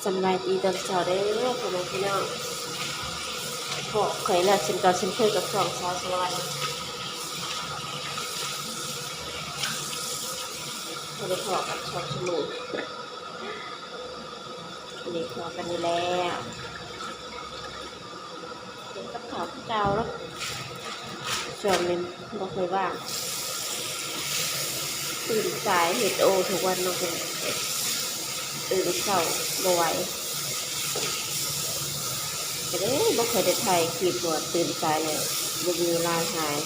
ສະບາຍດີຕອນເຊົ້າເດີພໍ່ແມ່ພີ່ນ້ອງ ພໍ້ກັນອີກແລ້ວເຊັ່ນເກົ່າເຊັ່ນເຄີຍກັບຊ່ອງສາວສະຫວັນ ບໍ່ໄດ້ພໍ້ກັນສອງສາມມື້ ນີ້ພໍ້ກັນອີກແລ້ວ ເຮັດກັບເຂົ້າຄືເກົ່າເນາະ ຊ່ວງນີ້ບໍ່ຄ່ອຍວ່າງ ຕື່ນສາຍເຮັດໂອທຸກວັນເນາະ ຕື່ນເຊົ້າບໍ່ໄຫວ ກະເລີຍບໍ່ຄ່ອຍໄດ້ຖ່າຍຄລິບ ເພາະວ່າຕື່ນສາຍແລ້ວ ບໍ່ມີເວລາຖ່າຍ.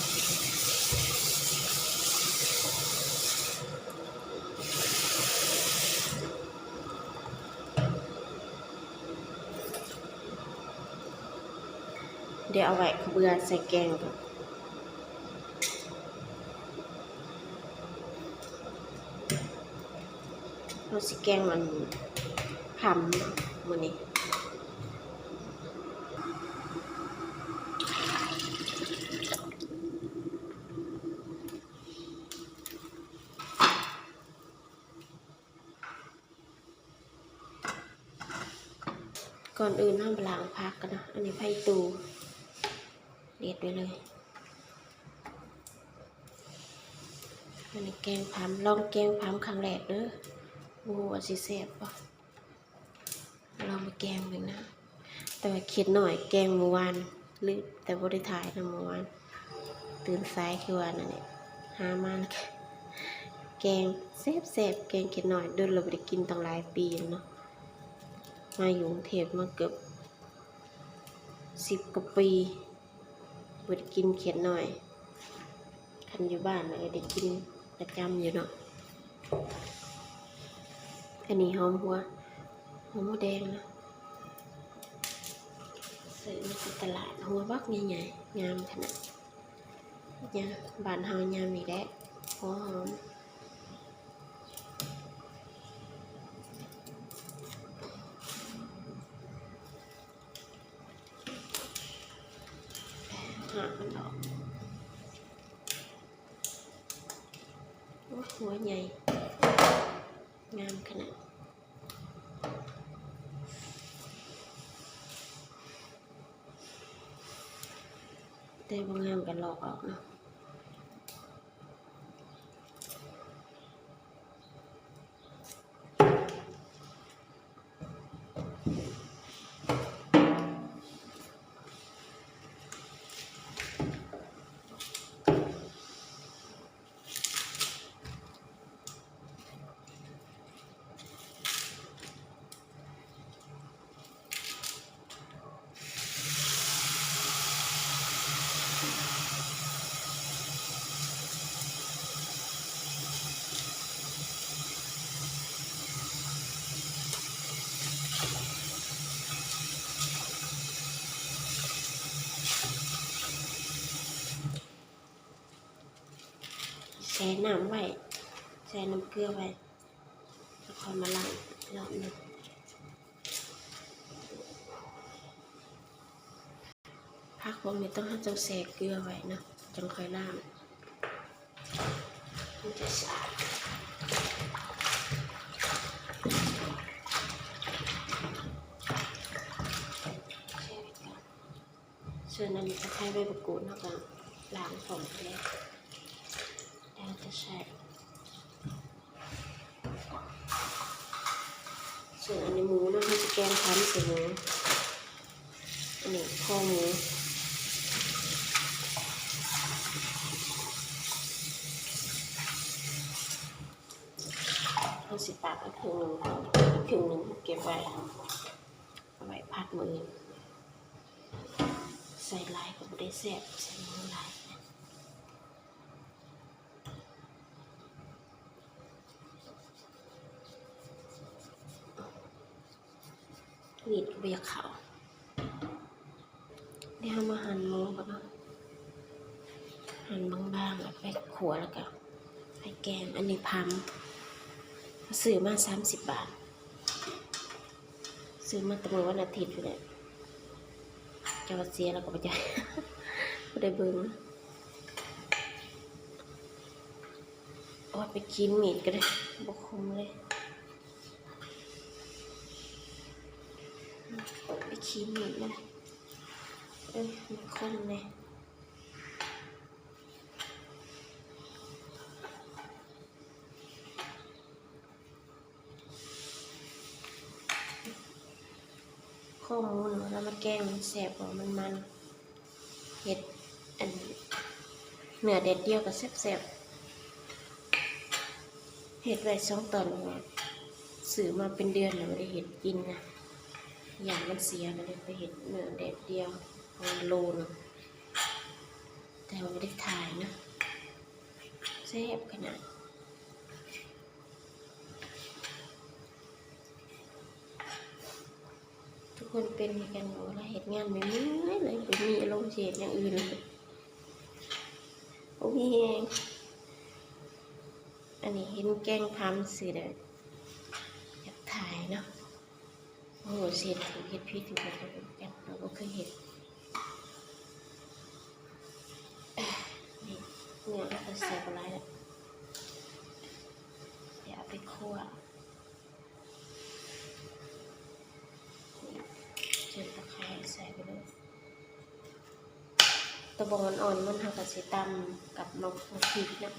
ດຽວເອົາໄວ້ເຂົ້າເບືອໃສ່ແກງກ່ອນ ເຮົາຊິແກງອັນ ພຳມື້ນີ້. ກ່ອນອື່ນເຮົາມາລ້າງຜັກກ່ອນເນາະ ອັນນີ້ຜັກອີ່ຕູ່ ເດັດໄວ້ເລີຍ ອັນນີ້ແກງພຳ ລອງແກງພຳຄັ້ງແລກເດີ ບໍ່ຮູ້ວ່າຊິແຊບບໍ່ ລອງໄປແກງເບິ່ງນະ ແຕ່ວ່າເຂັດນ້ອຍແກງມື້ວານ ລືມ ແຕ່ບໍ່ໄດ້ຖ່າຍນຳມື້ວານ ຕື່ນສາຍຄືວ່ານັ້ນແຫຼະ ຫາມາແລ້ວກະແກງແຊບໆ ແກງເຂັດນ້ອຍ ດົນແລ້ວບໍ່ໄດ້ກິນຕັ້ງຫຼາຍປີແລ້ວເນາະ ມາຢູ່ກຸງເທບມາເກືອບສິບກວ່າປີ ບໍ່ໄດ້ກິນເຂັດນ້ອຍ ຄັນຢູ່ບ້ານນະໄດ້ກິນປະຈຳຢູ່ເນາະ ອັນນີ້ຫອມຫົວ ຫອມຫົວແດງນະ ຊື້ມາແຕ່ຕະຫຼາດ ຫົວບັກໃຫຍ່ໆ ງາມຂະໜາດ ຍາມ ບ້ານເຮົາຍາມນີ້ແຫຼະ ຫົວຫອມ. ຫາກມັນອອກ ໂອ້ ຫົວໃຫຍ່ ງາມຂະໜາດ ແຕ່ບໍ່ງາມກະລອກອອກເນາະ. ແຊ່ນ້ຳໄວ້ ແຊ່ນ້ຳເກືອໄວ້ ແລ້ວຄ່ອຍມາລ້າງອີກລອບໜຶ່ງ. ຜັກພວກນີ້ຕ້ອງ ເຮົາຕ້ອງແຊ່ເກືອໄວ້ເນາະ ຈັ່ງຄ່ອຍລ້າງ ມັນຈະສະອາດ. ສ່ວນອັນນີ້ຕະໄຄໃບມະກູດ ເຮົາກະລ້າງພ້ອມກັນແລ້ວ ແລ້ວຈະໃສ່. ສ່ວນອັນນີ້ໝູເນາະ ເຮົາຊິແກງພຳໃສ່ໝູ ອັນນີ້ຄໍໝູ ເຮົາຊິປາດເອົາເຄິ່ງໜຶ່ງ ອີກເຄິ່ງໜຶ່ງເຮົາເກັບໄວ້ ເອົາໄວ້ຜັດມື້ອື່ນ ໃສ່ຫຼາຍກະບໍ່ໄດ້ແຊບ ໃສ່ໜ້ອຍຫຼາຍ. ມີດກະບໍ່ຢາກເຂົ້າ ດຽວເຮົາມາຫັ່ນໝູກ່ອນເນາະ ຫັ່ນບາງໆ ແລ້ວໄປຂົ້ວ ແລ້ວກະໄປແກງ. ອັນນີ້ພຳ ຊື້ມາສາມສິບບາດ ຊື້ມາແຕ່ມື້ວັນອາທິດພຸ້ນແຫຼະ ຈະວ່າເສຍແລ້ວກະບໍ່ຈັກ ບໍ່ໄດ້ເບິ່ງ. ໂອຍ ໄປກິນມີດກະໄດ້ ບໍ່ຄົມເລີຍ. ຂີ້ໝີດນະ ເອີ ມັນຄົມແດ່. ຂໍ້ມູນວ່າເຮົາມາແກງມັນແຊບບໍ່ ມັນມັນ ເຮັດອັນເນື້ອແດດດຽວກໍແຊບໆ ເຮັດໄວ້ສອງຕອນ ຊື້ມາເປັນເດືອນແລ້ວບໍ່ໄດ້ເຮັດກິນນະ ຢ້ານມັນເສຍ ກໍເລີຍໄປເຮັດເນື້ອແດດດຽວໂລໜຶ່ງ ແຕ່ວ່າບໍ່ໄດ້ຖ່າຍນະ ແຊບຂະໜາດ. ທຸກຄົນເປັນຄືກັນບໍ່ ເວລາເຮັດງານເມື່ອຍໆເລີຍ ບໍ່ມີອາລົມຊິເຮັດຢ່າງອື່ນເລີຍ ບໍ່ມີແຮງ. ອັນນີ້ເຫັນແກງພາມຊື່ແລ້ວ ຢາກຖ່າຍເນາະ. ໂອ້ ເຮັດຖືກເຮັດຜິດຄືກັນ ເຮົາບໍ່ເຄີຍເຮັດ. ນີ້ ເນື້ອເຮົາກໍໃສ່ບໍ່ຫຼາຍແລ້ວ ດຽວເອົາໄປຂົ້ວ. ນີ້ ເຈີຕະໄຄໃສ່ໄປເລີຍ. ຕະບອງອ່ອນໆມັນ ເຮົາກໍຊິຕຳກັບໝາກ ໝາກພິກເນາະ.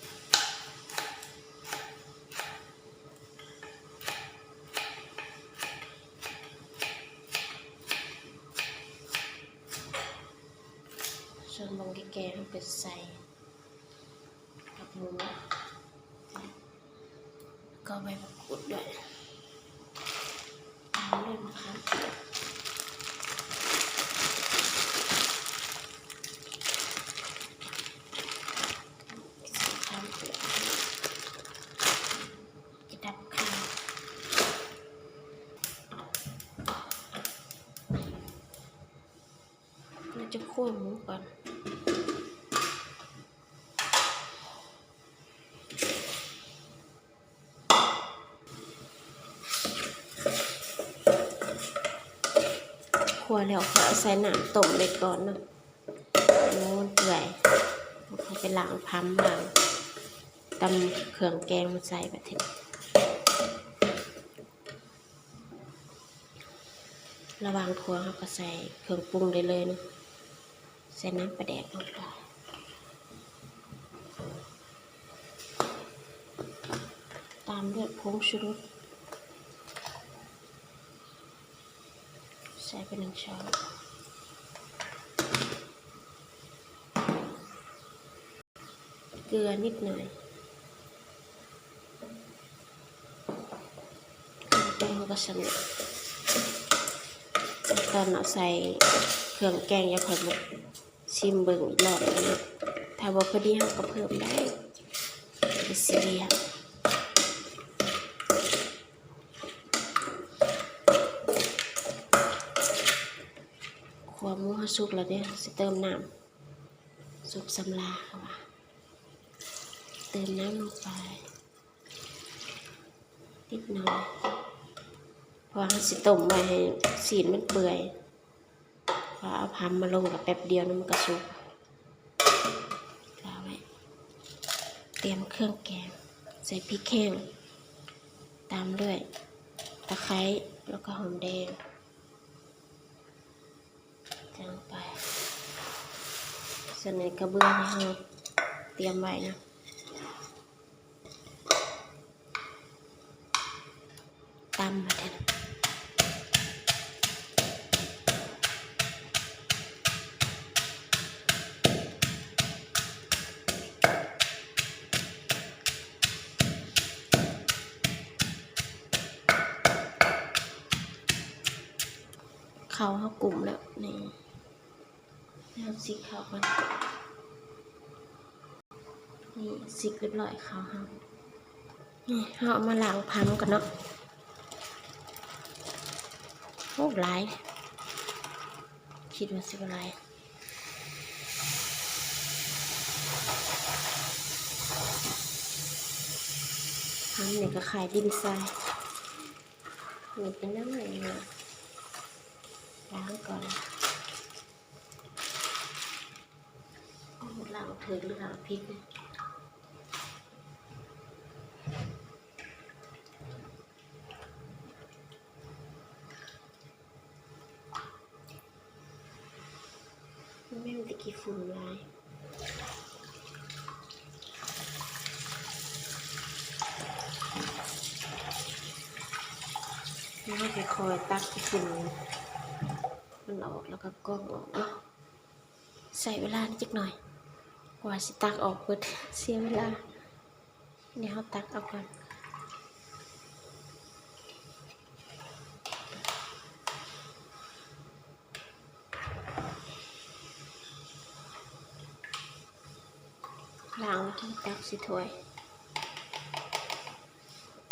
ສ່ວນໝາກແກ່ໆເຮົາກໍໃສ່ກັບໝູ ກໍໃບມະກູດດ້ວຍ ຕາມດ້ວຍມະຂາມປຽກ ມະຂາມປຽກ ຈະດັບຄາວ. ເຮົາຈະຂົ້ວໝູກ່ອນ ຂົ້ວແລ້ວ ເຮົາເອົາໃສ່ນ້ຳຕົ້ມໄວ້ກ່ອນເນາະ ໃຫ້ໝູມັນເປື່ອຍ ເຮົາໄປລ້າງພາມ ລ້າງ ຕຳເຄື່ອງແກງມາໃສ່ບາດທີ. ລະຫວ່າງຂົ້ວເຮົາກໍໃສ່ເຄື່ອງປຸງໄດ້ເລີຍເນາະ ໃສ່ນ້ຳປາແດກລົງໄປ ຕາມດ້ວຍຜົງຊູລົດ ໃສ່ໄປໜຶ່ງຊ້ອນ ເກືອນິດໜ້ອຍ ເຮົາກໍສຳເລັດ. ຕອນເອົາໃສ່ເຄື່ອງແກງ ຢ່າຄ່ອຍມາຊິມເບິ່ງອີກລອບໜຶ່ງເນາະ ຖ້າບໍ່ພໍດີເຮົາກໍເພີ່ມໄດ້ ບໍ່ຊີຣຽສ. ຂົ້ວໝູເຮົາສຸກແລ້ວເດ້ ເຮົາຊິເຕີມນ້ຳ ສຸກສຳລາ ເຮົາວ່າ ເຕີມນ້ຳລົງໄປນິດໜ້ອຍ ເພາະວ່າເຮົາຊິຕົ້ມໄວ້ໃຫ້ຊີ້ນມັນເປື່ອຍ ເພາະເອົາພາມມາລົງກໍແປັບດຽວມັນກໍສຸກ. ຕຽມເຄື່ອງແກງ ໃສ່ພິກແຫ້ງ ຕາມດ້ວຍຕະໄຄ ແລ້ວກໍຫອມແດງ ໃສ່ລົງໄປ. ສ່ວນໃນກະເບື້ອງທີ່ເຮົາຕຽມໄວ້ນະ ຕຳບາດນີ້ ເຂົ້າເຮົາກຸ້ມແລ້ວ ນີ້ ເຮົາຊິເຂົ້າກ່ອນ ນີ້ຊິກຮຽບຮ້ອຍເຂົ້າເຮົາ. ນີ້ເຮົາເອົາມາລ້າງພາມກ່ອນເນາະ. ໂອ້ ຫຼາຍ ຄິດວ່າຊິບໍ່ຫຼາຍ. ພາມນີ້ກໍຄ້າຍດິນຊາຍ ມີແຕ່ນ້ອຍໆ ລ້າງກ່ອນ. ໂອ້ ລ້າງເຖິງ ລ້າງຜິດ. ມີແຕ່ຂີ້ຝຸ່ນຫຼາຍ. ແລ້ວເຮົາຄ່ອຍຕັກຂີ້ຝຸ່ນມັນອອກ ແລ້ວກໍກອງອອກເນາະ. ໃຊ້ເວລານີ້ຈັກໜ່ອຍ ກວ່າຊິຕັກອອກເບິດ ເສຍເວລາ. ດຽວເຮົາຕັກເອົາກ່ອນ ລ້າງແລ້ວກໍຕັກໃສ່ຖ້ວຍ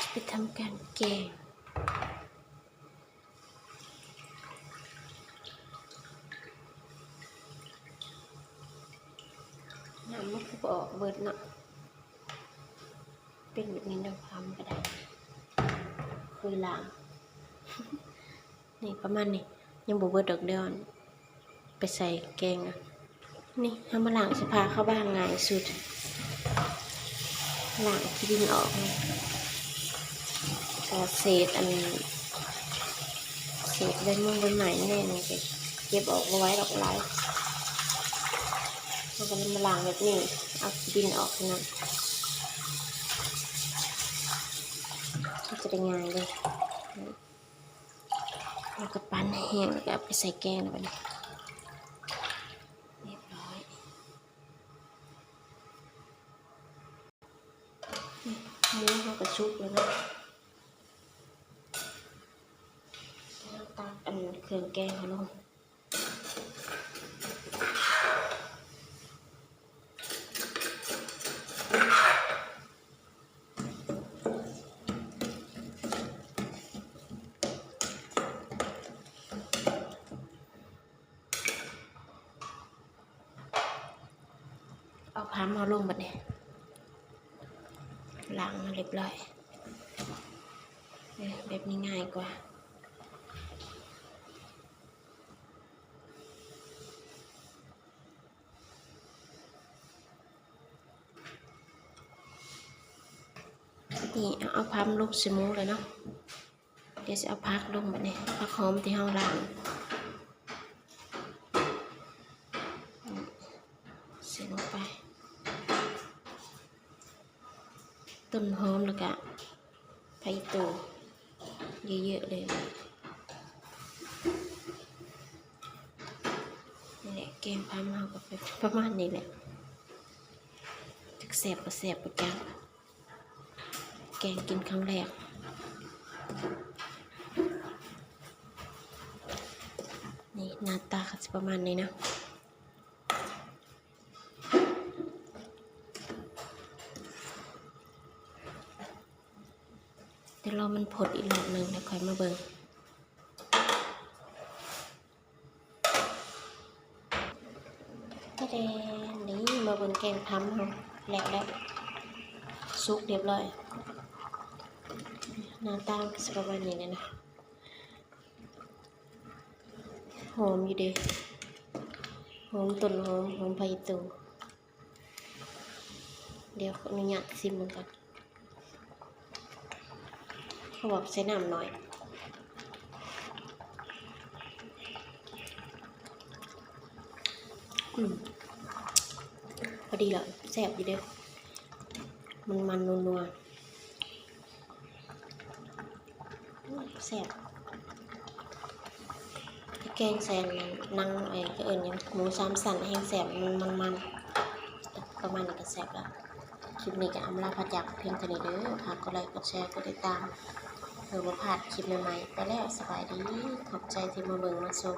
ໄປທຳການແກງ. ນ້ຳມັນຄືບໍ່ອອກເບິດເນາະ ເປັນແບບນີ້ເດີ ພາມກໍໄດ້ ຄືລ້າງ ນີ້ປະມານນີ້ ຍັງບໍ່ເບິດດອກ ດຽວ ໄປໃສ່ແກງເນາະ. ນີ້ເຮົາມາລ້າງສະພາ ເຂົ້າບ້ານງ່າຍສຸດ ລ້າງຂີ້ດິນອອກ ແລ້ວເສດອັນ ເສດໃບມົງໃບໄມ້ແນ່ນີ້ ກໍເກັບອອກບໍ່ໄຫວດອກ ຫຼາຍ. ເຮົາກໍເລີຍມາລ້າງແບບນີ້ ເອົາຂີ້ດິນອອກເທົ່ານັ້ນ ມັນຈະໄດ້ງ່າຍເລີຍ. ແລ້ວກໍປັ່ນໃຫ້ແຫ້ງ ແລ້ວກໍເອົາໄປໃສ່ແກງແລ້ວບັດນີ້ ຮຽບຮ້ອຍ. ນີ້ ໝູເຮົາກໍສຸກແລ້ວເນາະ ເຮົາຕັກອັນເຄື່ອງແກງເຮົາລົງ. ເອົາພາມເຮົາລົງບັດນີ້ ລ້າງມາຮຽບຮ້ອຍ ແບບນີ້ງ່າຍກວ່າ. ນີ້ ເອົາພາມລົງໃສ່ໝູແລ້ວເນາະ ດຽວຊິເອົາຜັກລົງບັດນີ້ ຜັກຫອມທີ່ເຮົາລ້າງ ໃສ່ລົງໄປ ຕົ້ນຫອມ ແລ້ວກະຜັກອີ່ຕູເຍີະໆເລີຍ ນີ້ແຫຼະ ແກງພາມເຮົາກໍປະມານນີ້ແຫຼະ ຈັກແຊບບໍ່ແຊບບໍ່ຈັກ. ແກງກິນຄັ້ງແລກ ນີ້ໜ້າຕາກໍຊິປະມານນີ້ເນາະ ດຽວລໍມັນຟົດອີກຮອບໜຶ່ງແລ້ວຄ່ອຍມາເບິ່ງ. ຕາແດງ ນີ້ມາເບິ່ງແກງພາມເຮົາ ແລ້ວແລ້ວ ສຸກຮຽບຮ້ອຍ ໜ້າຕາກໍຊິປະມານນີ້ແຫຼະນະ ຫອມຢູ່ເດ ຫອມຕົ້ນຫອມ ຫອມຜັກອີ່ຕູ່. ດຽວຂໍອະນຸຍາດຊິມເບິ່ງກ່ອນ ເຂົາບອກໃສ່ນ້ຳໜ້ອຍ ອືມ ພໍດີລະ ແຊບຢູ່ເດ ມັນໆ ນົວໆ. ແຊບ ແກງໃສ່ອັນນັ້ນ ໜັງ ເອີ ເຂົາເອີ້ນຫຍັງ ໝູສາມຊັ້ນ ແຮງແຊບ ມັນ ມັນໆ ປະມານນີ້ກໍແຊບລະ. ຄລິບນີ້ກໍອຳລາພາຈາກພຽງເທົ່ານີ້ເດີ ຝາກກົດໄລ ກົດແຊ ກົດຕິດຕາມ ເພື່ອບໍ່ພາດຄລິບໃໝ່ໆ ໄປແລ້ວ ສະບາຍດີ ຂອບໃຈທີ່ມາເບິ່ງມາຊົມ.